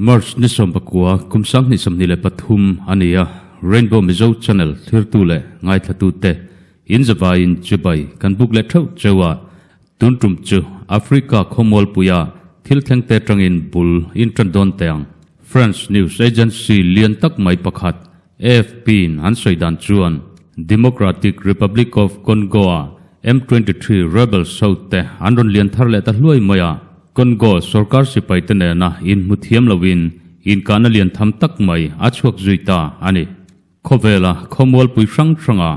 March ni 19 kum 2023 a ni a, Rainbow Mizo Channel thlirtu leh ngaithlatute in zavaiin chibai kan buk leh theuh cheu a, tun tum chu Africa khawmualpuia thil thlengte atangin bul in tan dawn teh ang. France news agency lian tak mai pakhat AFP-in an sawi dan chuan Democratic Republic of Congo-a M23 rebels hote an rawn lian thar leh ta hluai mai a, Congo sorkar sipaite nena inhmu thiam loin inkahna lian tham tak mai a chhuak zui ta a ni. Khawvela khawmualpui hrang hranga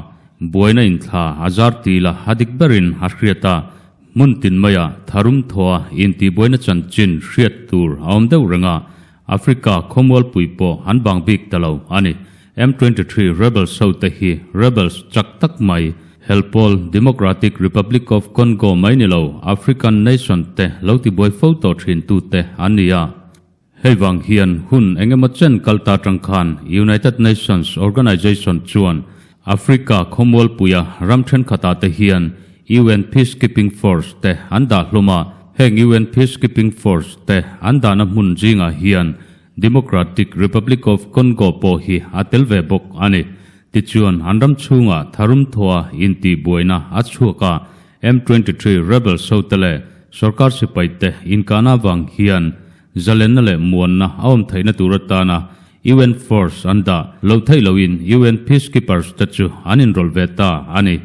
buaina inthla a zar tila a dik berin a hriat a, hmun tin maia tharum thawha intihbuaina chanchin hriat tur a awm deuh reng a, Africa khawmualpui pawh an bang bik ta lo a ni. M 23 rebels ho te hi rebels chak tak mai, helpawl Democratic Republic of Congo mai ni lo African nation te lo tibuai fo tawh thin tu te an ni a. Hei vang hian hun eng emaw chen kal ta tang khan United Nations Organization chuan Africa khawmualpuia ram thenkhatah te hian UN Peacekeeping Force te an dah hlawm a, heng UN Peacekeeping Force te an dahna hmun zingah hian Democratic Republic of Congo pawh hi a tel ve bawk a ni. Tichuan, an ram chhungah tharum thawha intihbuaina a chhuak a, M23 rebels hote leh sorkar sipaite inkahna avang hian zalenna leh muanna a awm theihna tur atana UN force an dah loh theih loin UN peacekeepers te chu an inrawlh ve ta a ni.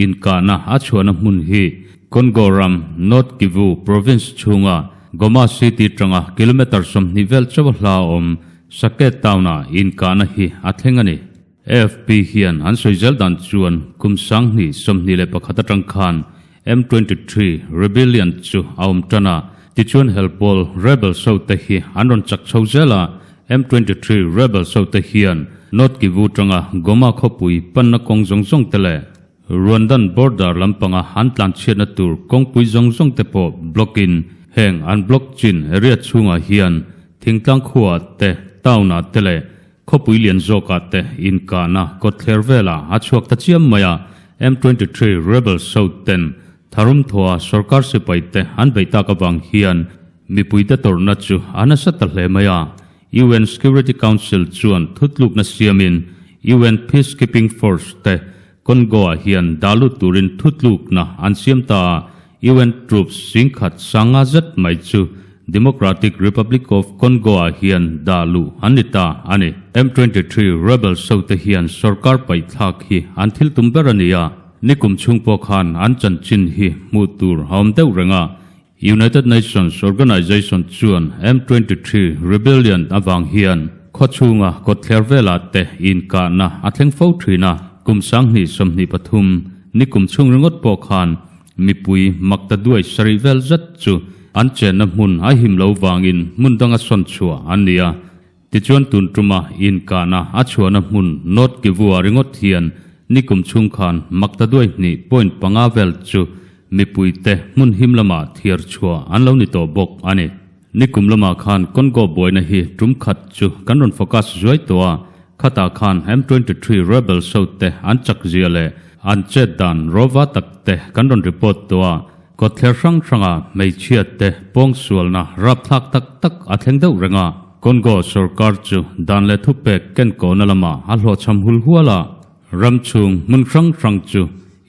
Inkahna a chhuahna hmun hi Congo ram North Kivu province chhunga Goma city tanga kilometre 20 vel chauh a hla awm Sake town-ah inkahna hi a thleng a ni. AFP hian an sawi zel dan chuan kum 2021 atang khan M23 rebellion chu a awm tan a, tichuan helpawl rebels ho te hi an rawn chak chho zel a, M23 rebels ho te hian North Kivu tanga Goma khawpui panna kawng zawng zawng te leh Rwandan border lampanga an tlanchhiatna tur kawngpui zawng zawng te pawh block in heng an block chin area chhungah hian thingtlang khuaah te, town ah te leh Khawpui lian zawkah te inkahna kawtthler velah a chhuak ta chiam mai a, M23 rebels ho ten tharum thawha sorkar sipai te an beih tak avang hian mipuite tawrhna chu a nasa ta hle mai a. UN Security Council chuan thutlukna siamin UN Peacekeeping Force te Congo-ah hian dah lut turin thutlukna an siam ta a, UN troops 10,000 sanga zet mai chu Democratic Republic of Congo-ah hian dah luh an ni ta a ni. M23 rebels hote hian sorkar paihthlak hi an thil tum ber a ni a, nikum chhung pawh khan an chanchin hi hmuh tur a awm deuh reng a, United Nations Organization chuan M23 rebellion avang hian khawchhunga kawtthler velah te inkahna a thleng fo thin a, kum 2023 nikum chhung ringawt pawh khan mipui makta duai sarih vel zet chu an chenna hmun a him lo vangin hmun danga sawn chhuah an ni a. Tichuan tun tuma inkahna a chhuahna hmun North Kivu-ah ringawt hian nikum chhung khan makta duai hnih point panga vel chu mipuite hmun him lamah thiar chhuah an lo ni tawh bawk a ni. Nikum lamah khan Congo buaina hi tum khat chu kan rawn focus zuai tawh a, khatah khan M23 rebels hote an chak zia leh an chet dan rawva tak te kan rawn report tawh a, kawtthler hrang hranga hmeichhia te pawngsualna rapthlak tak tak a thleng deuh reng a. Congo sorkar chu dan leh thupek kenkawhna lamah a hlawhchham hul hual a, ram chhung hmun hrang hrang chu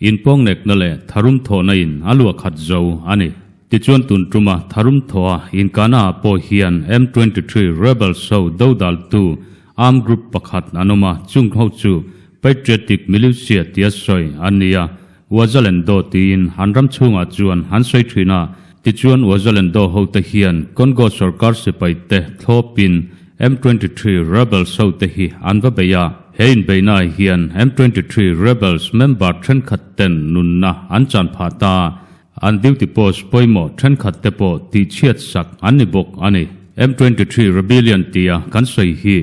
inpawngnekna leh tharum thawhna in a luah khat zo a ni. Tichuan tun tuma tharum thawha inkahna ah pawh hian M23 rebels ho dodaltu armed group pakhat an awm a, chung ho chu Patriotic Militia tia sawi an ni a, Wazalendo tiin an ram chhungah chuan an sawi thin a. Tichuan Wazalendo hote hian Congo sorkar sipaite thlawpin M23 rebels hote hi an va bei a. He inbeihnaah hian M23 rebels member thenkhat ten nunna an chan phah ta. An duty post pawimawh thenkhat te pawh tihchhiat sak an ni bawk a ni. M23 Rebellion tia kan sawi hi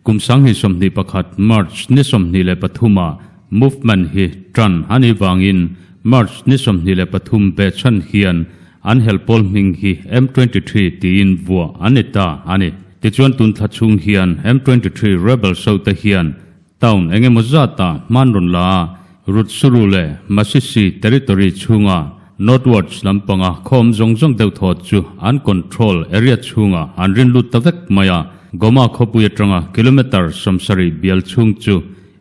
kum 2021 March ni 23 ah movement hi tan a nih vangin March ni 23 behchhan hian an helpawl hming hi M23 tiin vuah an ni ta a ni. Tichuan tun thla chhung hian M23 rebels ho te hian. Town eng emaw zatah hman rawn la a, Rutshuru leh Masisi territory chhunga northwards lampanga khawm zawng zawng deuh thaw chu an control area chhungah an rin lut ta vek mai a. Goma khawpui atanga kilometre 70 bial chhung chu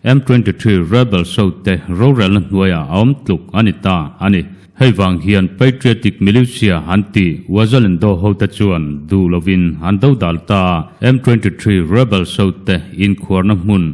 M23 rebel so te rorelna hnuaiah a awm tluk a ni ta a ni. Hei vang hian Patriotic Militia an tih Wazalendo hote chuan duh lovin an do dal ta a, M23 rebel so te inkhuarna hmun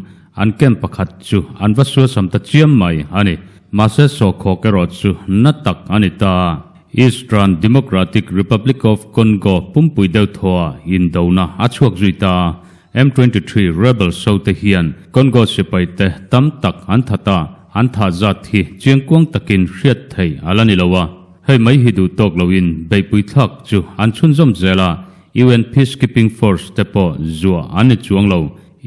an camp pakhat chu an va sualsam ta chiam mai a ni. Mahse sawhkhawk erawh chu na tak a ni ta a, Eastern Democratic Republic of Congo pumpui deuh thaw ah indona a chhuak zui ta a, M23 rebel so te hian Congo sipai te tam tak an that a, an thah zat hi chiangkuang takin hriat theih a la ni lo a. Hei mai hi duh tawk loin beihpui thlak chu an chhunzawm zel a, UN Peacekeeping Force te pawh zuah an ni chuang lo.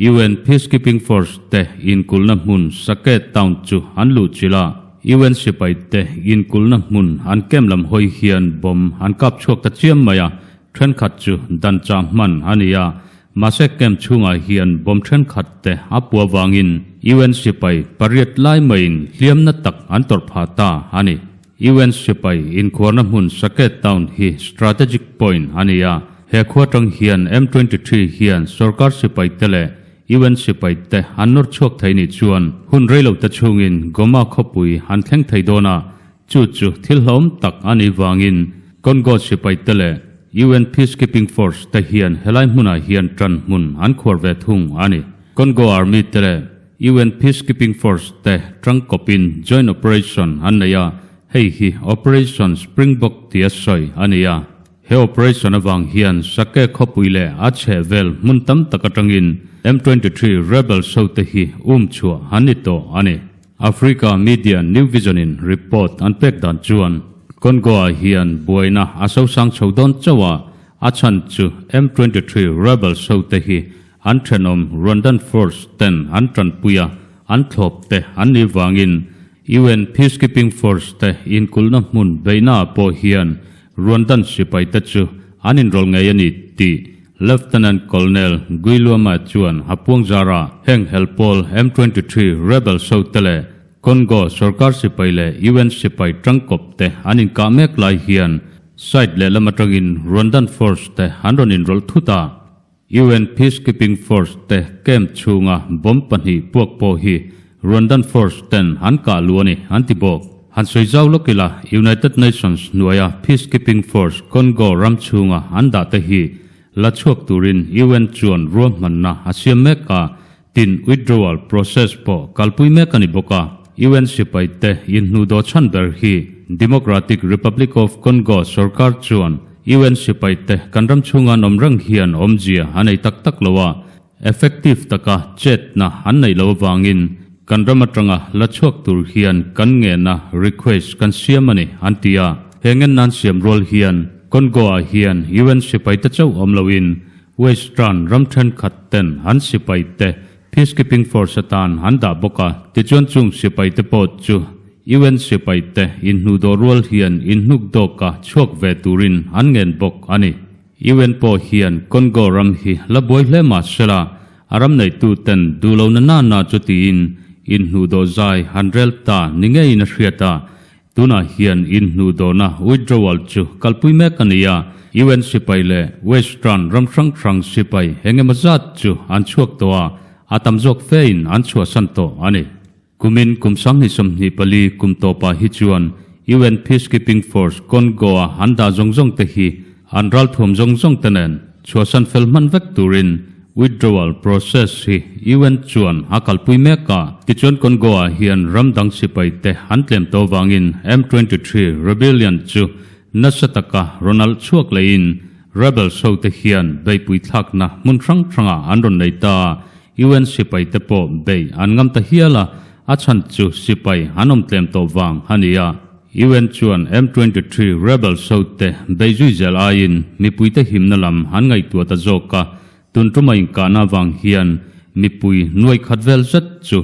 UN Peacekeeping Force te inkulhna hmun Sake town chu an luhchilh a, UN sipai te inkulhna hmun an camp lam hawi hian bomb an kap chhuak ta chiam mai a, Thenkhat chu dan chah hman a ni a, mahse camp chhungah hian bomb thenkhat te a pua vangin UN sipai pariat lai maiin hliamna tak an tawrh phah ta a ni. UN sipai inkhuarna hmun Saket town hi strategic point a ni a, he khua tang hian M23 hian sorkar sipai te leh UN sipai te an nawr chhuak thei nih chuan hun reilo te chhungin Goma khawpui an thleng thei dawn a, Chu chu thil hlauhawm tak a nih vangin Congo sipai te leh UN Peacekeeping Force te hian helai hmunah hian ṭan hmun an khuar ve thung a ni. Congo Army te leh UN Peacekeeping Force te ṭangkawpin joint operation an nei a, hei hi Operation Springbok tia sawi a ni a. He operation avang hian Sake khawpui leh a chhehvel hmun tam tak aṭangin M23 rebels hote hi um chhuah an ni tawh a ni. Africa media New Vision in report an pek dan chuan Congo-ah hian buaina a sosang chho dawn chauh a, a chhan chu M23 rebels hote hi an thenawm Rwandan force ten an tanpui a, an thlawp te an nih vangin UN Peacekeeping Force te inkulhna hmun beihnaah pawh hian Rwandan sipai te chu an inrawlh ngei a ni tih Lieutenant Colonel Guiluama chuan a puang zar a, heng hel pawl M23 rebels ho te leh Congo sorkar sipai leh UN sipai tangkawp te an inkah mek lai hian side lehlam atangin Rwandan force te an rawn inrawlh thut a. UN Peacekeeping Force te camp chhunga bomb pahnih puak pawh hi Rwandan force ten an kah luh a ni, an ti bawk. Han sawi zau lawk ila, United Nations hnuaia Peacekeeping Force Congo ram chhunga an dah te hi la chhuak turin UN chuan ruahmanna a siam mek a, tin withdrawal process pawh kalpui mek a ni bawk a. UN sipai te inhnuhdawh chhan ber hi Democratic Republic of Congo sorkar chuan UN sipai te kan ram chhunga an awm reng hian awmzia a nei tak tak lo a, Effective taka chetna an neih loh avangin kan ram atanga la chhuak tur hian kan ngehna request kan siam a ni, an ti a. He ngennan siam rual hian Congo-ah hian UN sipaite chauh awm loin Western ram thenkhat ten an sipaite peacekeeping force atan an dah bawk a. Tichuan chung sipaite pawh chu UN sipaite inhnuhdawh rual hian inhnukdawka chhuak ve turin an ngen bawk a ni. UN pawh hian Congo ram hi la buai hle mah sela, a ram neitu ten duh lo na na na chu tiin inhnuhdawh zai han rel ta ni ngeiin a hriat a. Tunah hian inhnuhdawhna withdrawal chu kalpui mek a ni a, UN sipai leh Western ram hrang hrang sipai eng emaw zat chu an chhuak tawh a, a tam zawk fein an chhuahsan tawh a ni. Kumin kum 2024 kum tawpah hi chuan UN Peacekeeping Force Congo-a an dah zawng zawng te hi an ralthuam zawng zawng te nen chhuahsan fel hman vek turin withdrawal process hi UN chuan a kalpui mek a. Tichuan Congo-ah hian ram dang sipai te an tlem tawh vangin M23 rebellion chu nasa taka rawn alh chhuak lehin rebels ho te hian beihpui thlakna hmun hrang hrangah an rawn nei ta. UN sipai te pawh bei an ngam ta hial a, a chhan chu sipai an awm tlem tawh vang a ni a. UN chuan M23 rebels ho te bei zui zel aiin mipui te himna lam an ngaihtuah ta zawk a, tun tuma inkahna avang hian mipui nuai khat vel zet chu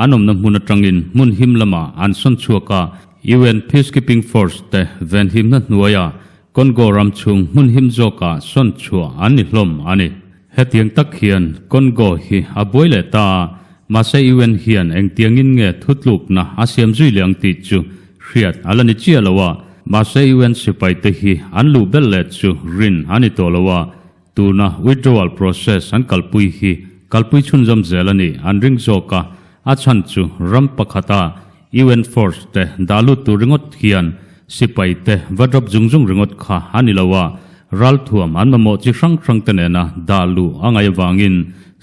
an awmna hmun atangin hmun him lamah an sawn chhuak a, UN Peacekeeping Force te venhimna hnuaiah Congo ram chhung hmun him zawkah sawn chhuah an ni hlawm a ni. Hetiang tak hian Congo hi a buai leh ta a, Mahse UN hian engtiangin nge thutlukna a siam zui leh ang tih chu hriat a la ni chiah lo a. Mahse UN sipaite hi an luh belh leh chu rin a ni tawh lo a, tuna withdrawal process an kalpui hi kalpui chhunzawm zel a nih an ring zawk a, a chhan chu ram pakhata UN force te dah lut tur ringawt hian sipai te va drop zung zung ringawt kha a ni lo a, ralthuam an mamawh chi hrang hrang te nena dah luh a ngaih avangin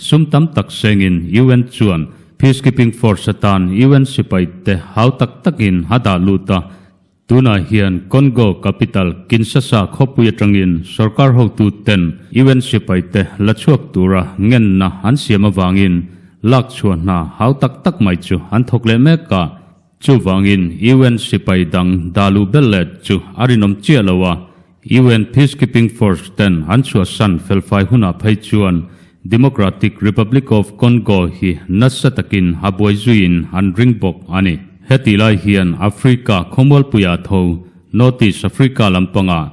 sum tam tak sengin UN chuan peacekeeping force atan UN sipai te hau tak takin a dah lut a. Tunah hian Congo capital Kinshasa khawpui atangin sorkar hotuten UN sipaite la chhuak tura ngenna an siam avangin lak chhuah hna hau tak tak mai chu an thawk leh mek a. Chuvangin UN sipai dang dalu bel let chu a rinawm chiah lo a, UN Peacekeeping Force ten an chhuahsan felfai hunah phei chuan Democratic Republic of Congo hi nasa takin a buai zuiin an ring bawk a ni. Hetih lai hian Africa khawmualpuiah tho North East Africa lampangah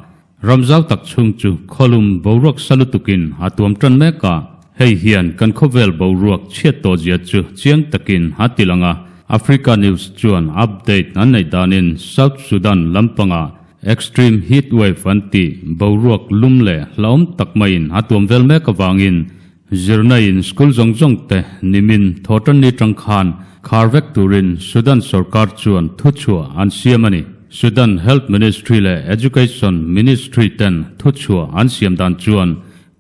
ram zau tak chhung chu khawlum boruak sa lutukin a tuam tan mek a. Hei hian kan khawvel boruak chhiat tawh zia chu chiang takin a ti lang a. Africa News chuan update an neih danin South Sudan lampangah Extreme heat wave an tih boruak lum leh hlauhawm tak maiin a tuam vel mek avangin zirna in school zawng zawng te nimin thawhtanni tang khan khar vek turin Sudan sorkar chuan thuchhuah an siam a ni. Sudan Health Ministry leh Education Ministry ten thuchhuah an siam dan chuan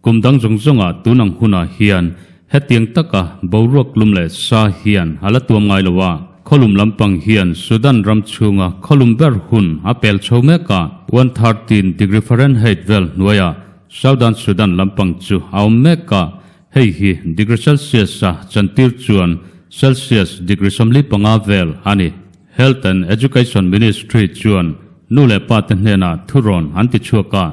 Kum dang zawng zawngah tun ang hunah hian hetiang taka boruak lum leh sa hian a la tuam ngai lo a, khawlum lampang hian Sudan ram chhunga khawlum ber hun a pel chho mek a, 113 degree Fahrenheit vel hnuaiah Southern Sudan lampang chu a awm mek a, hei hi degree Celsius-a chantir chuan Celsius degree 45 vel a ni. Health and Education Ministry chuan nu leh pate hnenah thurawn an ti chhuak a,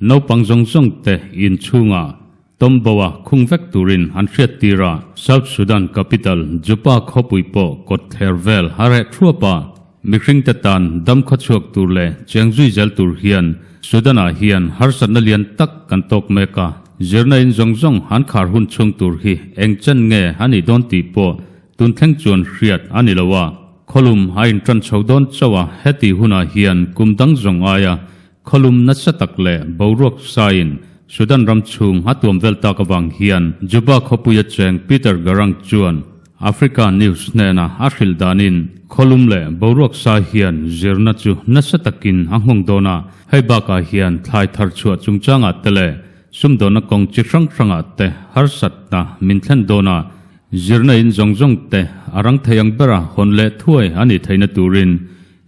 Naupang zawng zawng te in chhungah Tomboa khung vek turin an hriat tir a, South Sudan capital Juba khawpui pawh kawt thler vel a reh thuap a, mihring te tan dam khawchhuak tur leh cheng zui zel tur hian Sudan-ah hian harsatna lian tak kan tawk mek a, zirna in zawng zawng an khar hun chhung tur hi eng chen nge a nih dawn tih pawh tun thleng chuan hriat a ni lo a, khawlum a intan chho dawn chauh a, heti hunah hian kum dang zawng aia Khawlum nasa tak leh boruak sain Sudan ram chhung a tuam vel tak avang hian Juba khawpuia cheng Peter Garang chuan Africa News hnena a hrilh danin khawlum leh boruak sa hian zirna chu nasa takin a nghawng dawn a, hei bakah hian thlai thar chhuah chungchangah te leh sumdawnna kawng chi hrang hrangah te harsatna min thlen dawn a, zirna in zawng zawng te a rang thei ang bera hawn leh thuai a nih theihna turin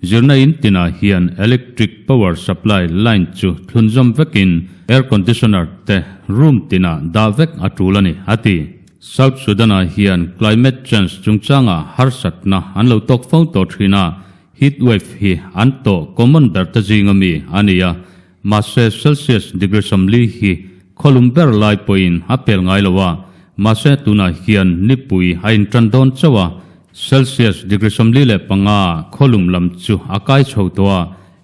Zirna in tinah hian electric power supply line chu thlunzawm vekin air conditioner te room tinah dah vek a tul a ni, a ti. South Sudan-ah hian climate change chungchangah harsatna an lo tawk fo tawh thin a, heat wave hi an tawh common ber te zinga mi a ni a, mahse Celsius degree 40 hi khawlum ber lai pawhin a pel ngai lo a, mahse tunah hian nipui a intan dawn chauh a, Celsius degree 45 khawlum lam chu a kai chho tawh a,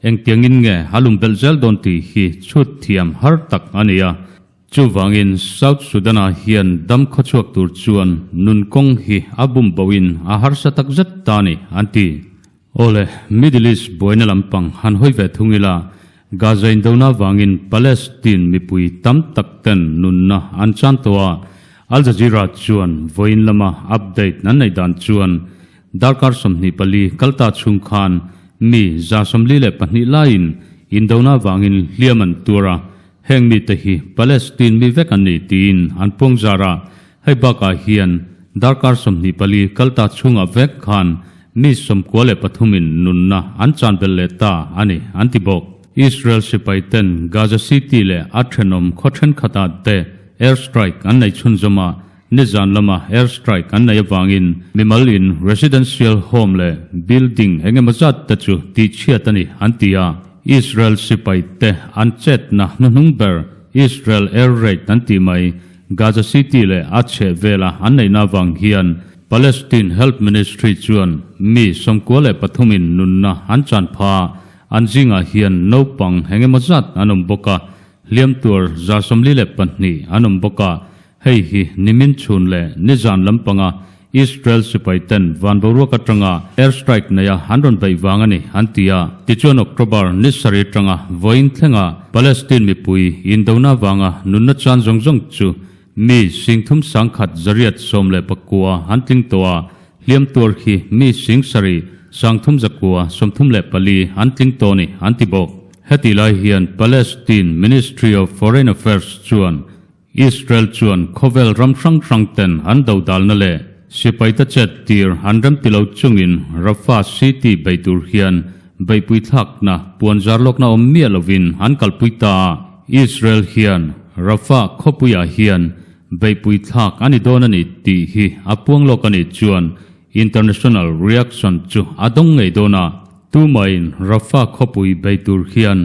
engtiangin nge a lum belh zel dawn tih hi chhut thiam har tak a ni a. Chuvangin South Sudan-ah hian dam khawchhuak tur chuan nun kawng hi a bum boin a harsa tak zet ta a ni, an ti. Awle, Middle East buaina lampang han hawi ve thung ila, Gaza indona vangin Palestine mipui tam tak ten nunna an chan tawh a, Al Jazeera chuan vawiin lama update an neih dan chuan darkar 24 kalta chhung khan mi 42 laiin indona vangin hliam an tuar a, heng mite hi Palestine mi vek an ni tiin an puang zar a, hei bakah hian darkar 24 kalta chhungah vek khan mi 93 in nunna an chan belh leh ta a ni an ti bawk. Israel sipai ten Gaza City leh a thenawm khaw thenkhatah te air strike an nei chhunzawm a, nizan lama air strike an nei avangin mimal in residential home leh building eng emaw zat te chu tihchhiat a ni an ti a. Israel sipai te an chetna hnuhnung ber Israel air raid an tih mai Gaza City leh a chheh vela an neihna avang hian Palestine Health Ministry chuan mi 93 in nunna an chan pha a, an zingah hian naupang eng emaw zat an awm bawk a, hliam tur 42 an awm bawk a, hei hi nimin chhun leh nizan lampanga Israel sipai ten van boruak atanga air strike neia an rawn beih vang a ni, an ti a. Tichuan October ni sarih atanga vawiin thlenga Palestine mipui indona vanga nunna chan zawng zawng chu mi singthum sangkhat zariat 19 an tling tawh a, hliam tuar khi mi sing sarih sangthum zakua 34 an tling tawh a ni, an ti bawk. Hetih lai hian Palestine Ministry of Foreign Affairs chuan Israel chuan khawvel ram hrang hrang ten an dodalna leh sipaite chet tir an rem ti lo chungin Rafah city bei tur hian beihpui thlakna puan zar lawkna awm miah lovin an kalpui ta a. Israel hian Rafah khawpuiah hian beihpui thlak a ni dawn a ni tih hi a puang lawk a nih chuan international reaction chu a dawng ngei dawn a. Tumahin Rafah khawpui bei tur hian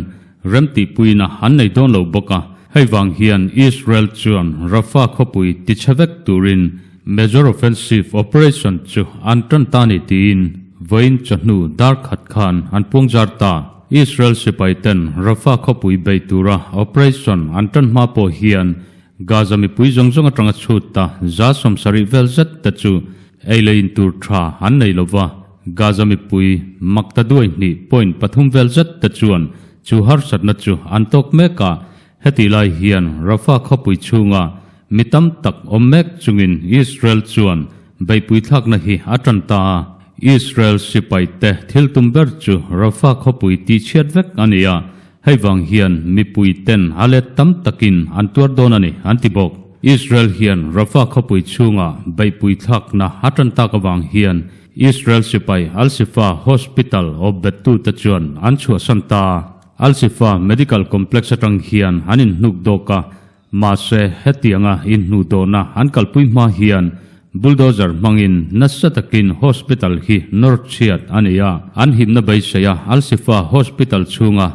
remtihpuina an nei dawn lo bawk a, hei vang hian Israel chuan Rafah khawpui tichhe vek turin major offensive operation chu an tan ta ni tiin vawiin chawhnu dar khat khan an puangzar ta. Israel sipai ten Rafah khawpui bei tura operation an tan hma pawh hian Gaza mipui zawng zawng atanga chhut ta 70 vel zet te chu ei leh in tur tha an nei lo va, Gaza mipui makta duai hnih point pathum vel zet te chuan chu harsatna chu an tawk mek a, hetih lai hian Rafah khawpui chhunga mi tam tak awm mek chungin Israel chuan beihpui thlakna hi a tan ta a, Israel sipai te thil tum ber chu Rafah khawpui tihchhiat vek a ni a, Hei vang hian mipui ten a let tam takin an tuar dawn a ni, an ti bawk. Israel hian Rafah khawpui chhunga beihpui thlakna a tan tak avang hian Israel sipai Al-Shifa Hospital awp bettute chuan an chhuahsan ta a. Al-Shifa Medical Complex atang hian an inhnuk dawk a, Mahse, hetianga inhnuhdawhna an kalpui hma hian bulldozer hmangin nasa takin hospital hi nawr chhiat a ni a. An himna beiseia Al-Shifa Hospital chhunga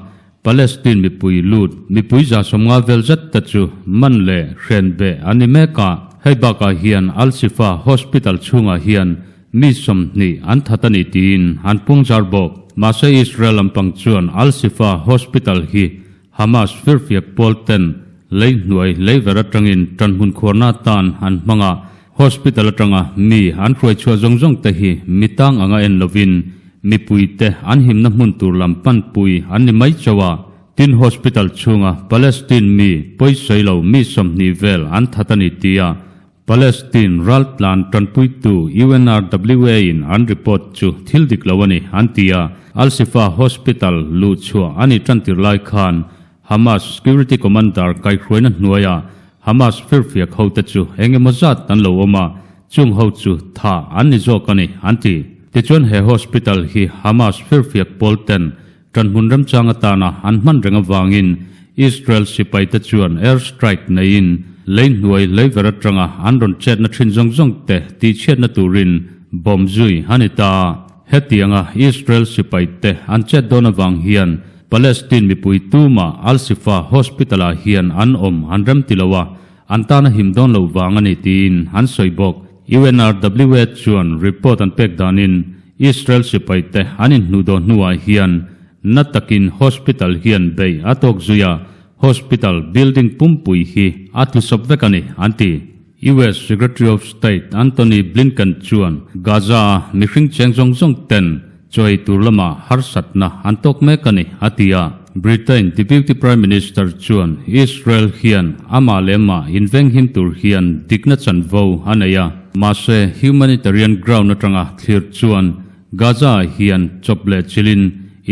Palestine mipui lut mipui 150 vel zet te chu man leh hren beh an ni mek a. Hei bakah hian Al-Shifa Hospital chhungah hian mi 20 an that a ni tiin an pungzar bawk. Mahse, Israel lampang chuan Al-Shifa Hospital hi Hamas firfiak pawl ten lei hnuai lei ver atangin tanhmun khuarna atan an hmang a, hospital atanga mi an hruai chhuah zawng zawng te hi mi tang anga en lovin mipui te an himna hmun tur lam panpui an ni mai chauh a. Tin hospital chhunga Palestine mi pawisawi lo mi 20 vel an that a ni tia Palestine raltlan tanpuitu UNRWA in an report chu thil dik lo a ni, an ti a. Al-Shifa Hospital luh chhuah a ni tantir lai khan Hamas security commander kaihhruaina hnuaia Hamas firfiak hote chu eng emaw zat an lo awm a, chung ho chu tha an ni zawk a ni, an ti. Tichuan he hospital hi Hamas firfiak pawl ten Ṭanhmun remchang atana an hman reng avangin Israel sipaite chuan air strike neiin lei hnuai lei ver aṭanga an rawn chetna ṭhin zawng zawng te tihchhiatna turin bomb zui a ni ta. Hetianga Israel sipaite an chet dawn avang hian Palestine mipui tumah Al-Shifa Hospital-ah hian an awm an remti lo a, an tana him dawn loh vang a ni tiin an sawi bawk. UNRWA chuan report an pek danin Israel sipaite an inhnuhdawh hnuah hian na takin hospital hian bei a tawk zui a, hospital building pumpui hi a tlusawp vek a ni, an ti. US Secretary of State Antony Blinken chuan Gaza-a mihring cheng zawng zawng ten chaw ei tur lamah harsatna an tawk mek a ni, a ti a. Britain Deputy Prime Minister chuan Israel hian amah leh amah invenghim tur hian dikna chanvo a nei a, mahse humanitarian ground atanga thlir chuan Gaza-ah hian chawp leh chilin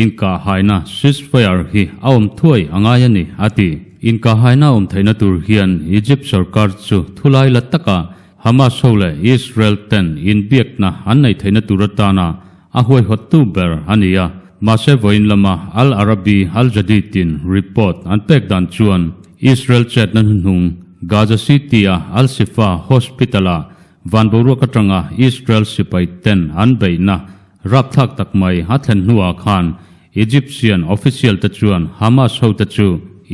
inkahhaina ceasefire hi a awm thuai a ngai a ni, a ti. Inkahhaina awm theihna tur hian Egypt sorkar chu thulai la taka Hamas ho leh Israel ten inbiakna an neih theihna tur atana a huaihawttu ber a ni a, mahse vawiin lama Al Arabi Al Jadid-in report an pek dan chuan Israel chetna hnuhnung Gaza City-a Al Shifa Hospital-ah van boruak atanga Israel sipai ten an beihna rapthlak tak mai a thlen hnuah khan Egyptian official te chuan Hamas hote chu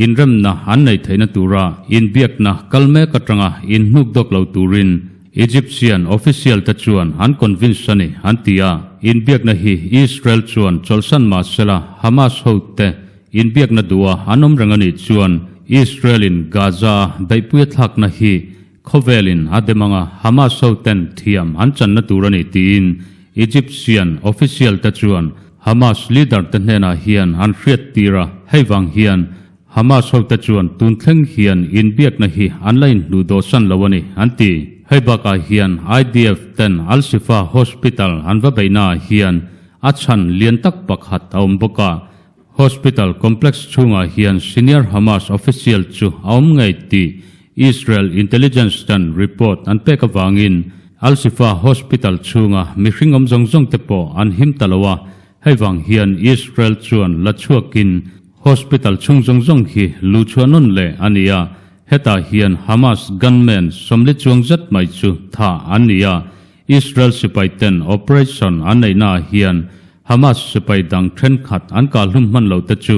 inremna an neih theihna tura inbiakna kal mek atanga inhnuk dawk lo turin Egyptian official te chuan an convince a ni, an ti a. Inbiakna hi Israel chuan chawlhsan mah sela Hamas hote inbiakna duha an awm reng a nih chuan Israel in Gaza-a beihpui a thlakna hi. Khawvelin a dem anga Hamas ho ten thiam an channa tur a ni tiin Egyptian official te chuan Hamas leader te hnenah hian an hriat tir a, hei vang hian Hamas ho te chuan tun thleng hian inbiakna hi an la inhnuh dawhsan lo a ni an ti. Hei bakah hian IDF ten Al-Shifa Hospital an va beihnaah hian a chhan lian tak pakhat a awm bawk a, Hospital complex chhungah hian senior Hamas official chu a awm ngei tih Israel intelligence ten report an pek avangin Al-Shifa Hospital chhunga mihring awm zawng zawng te pawh an him ta lo a, hei vang hian Israel chuan la chhuakin hospital chhung zawng zawng hi luhchhuah nawn leh a ni a, hetah hian Hamas gunmen 40 chuang zet mai chu thah an ni a, Israel sipai ten operation an neihnaah hian Hamas sipai dang thenkhat an kahhlum hman lo te chu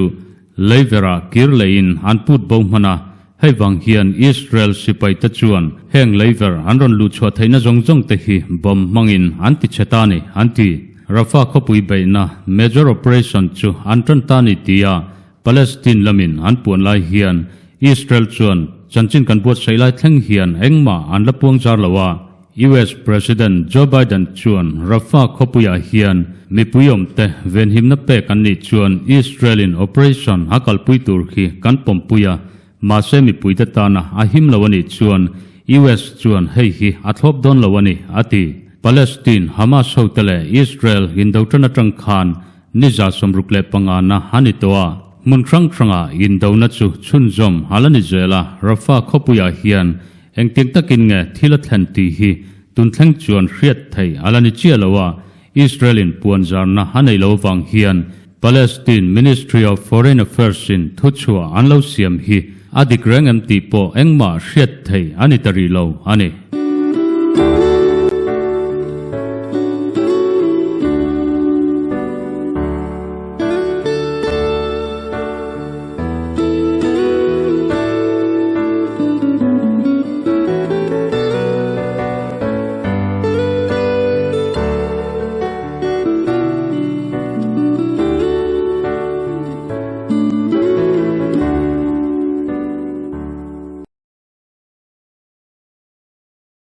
leiverah kir leiin an put bo hman a, hei vang hian Israel sipai te chuan heng leiver an rawn luhchhuah theihna zawng zawng te hi bomb hmangin an ti chhe ta ni an ti. Rafah khawpui beihna major operation chu an tan ta ni tia Palestine lamin an puan lai hian Israel chuan chanchin kan buatsaih lai thleng hian engmah an la puang zar lo a, US President Joe Biden chuan Rafah khawpuiah hian mipui awmte venhimna pek an nih chuan Israel-in operation a kalpui tur hi kan pawmpui a, mahse mipuite tana a him lo a nih chuan US chuan hei hi a thlawp dawn lo a ni, a ti. Palestine Hamas hote leh Israel indo tan atang khan ni 65 na a ni tawh a, hmun hrang hranga indona chu chhunzawm a la ni zel a, Rafah khawpuiah hian Engtin takin nge thil a thlen tih hi tun thleng chuan hriat theih a la ni chiah lo a, Israel-in puanzarna a nei lo vang hian Palestine Ministry of Foreign Affairs-in thuchhuah an lo siam hi a dik reng em tih pawh engmah hriat theih a ni ta rih lo a ni.